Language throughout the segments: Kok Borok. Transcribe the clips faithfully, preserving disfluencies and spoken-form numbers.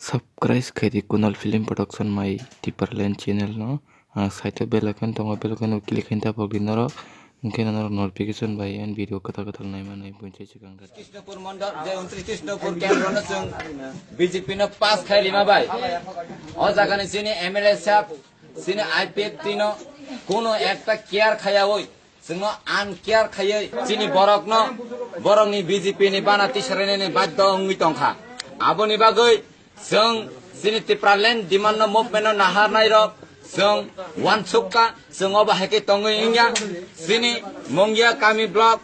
Subscribe khaidi Kunal Film Production my Tipraland channel no. Ah, site o bell icon tongo, bell icon o click khaina tabok di norok. Hwnkhe norok notification bai ang video kwtal kwtal naima nai buinse swkang da. Krishnapur Mandal, je untris Krishnapur kendro no chwng B J P no pass khai rima bai. O jaga ni chini M L A sahab, chini I P F T no kuno ekta care khaya oi. Chwngno uncare khaiwi chini borokno, borokni B J P ni bana tisarainani baddo wngwi tongkha. Aboni bagwi chwng chini Tipraland demand no, movement no naharnairok chwng uansukha, chwng obo hai khe tongwi wngya. Chini Mongia Kami block,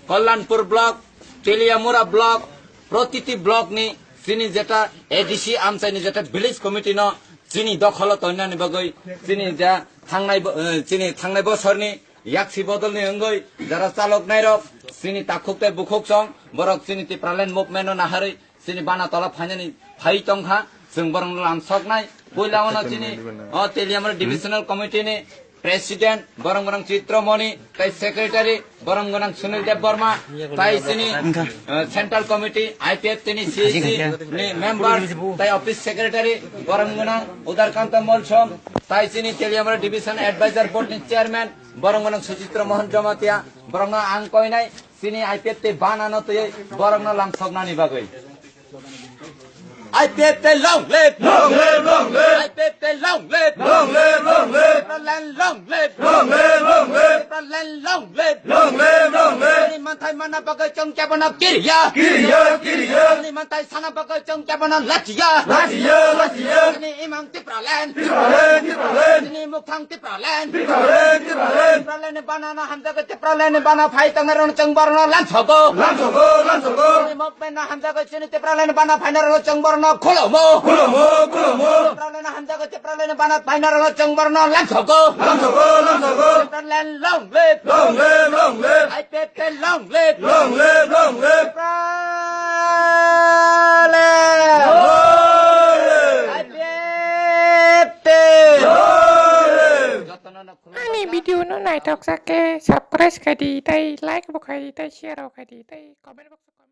Kalyanpur block, Teliamura block, protiti block ni chini jeta A D C amchaini jeta village committee no chini dokholo tongnani bagwi chini ja thangnai bo-, eh, chini thangnai bosorni yaksi bodolni wngwi jara chaloknairok chini takhuk tei bukhuk song borok chini Tipraland movement no naharwi chini bana tola phainani phai tongkha, chwng borokno lamsoknai. Puila ono chini o Teliamura Divisional Committee ni President borok gwnang Chitramoni, tei Secretary borok gwnang Sunil Deb Borma, tei chini, eh, Central Committee I P F T ni C E C ni member, tei Office Secretary borok gwnang Udarkanta Molsom, tei chini Teliamura Division Advisor Board ni Chairman borok gwnang Suchitra Mohan Jamatia, borokno ang koinai chini I P F T bana no twi borokno lamsoknani bagwi. I P F T long live! Long live, long live! I P F T long live! Long live, long live! Tipraland long live! Long live, long live! Tipraland long live! Long live, long live! Chini manthai mana bagwi chwng kebono kiriya! Kiriya, kiriya! Chini manthai sana bagwi chwng kebono lachiya! Lachiya, lachiya! Chini imang Tipraland! Tipraland, Tipraland! Chini mukthang Tipraland! Tipraland, Tipraland! Tipraland ni bana no hamjagwi Tipraland ni bana phai tongnai rok chwng borok no lamsogo! Lamsogo, lamsogo! Chini movement no hamjagwi chini Tipraland ni bana phainai rok chwng borok no khulumo! Khulumo, khulumo! Tipraland no hamjagwi Tipraland ni bana phainai rok chwng borok no lamsogo! Lamsogo, lamsogo! Tipraland long live! Long live, long live! I P F T long live! Long live, long live! Tipraland! Long live! I P F T! Long live! Ani video no naithok sakhe subscribe khaidi, tei like bo khaidi, tei share bo khaidi, tei comment box o comment.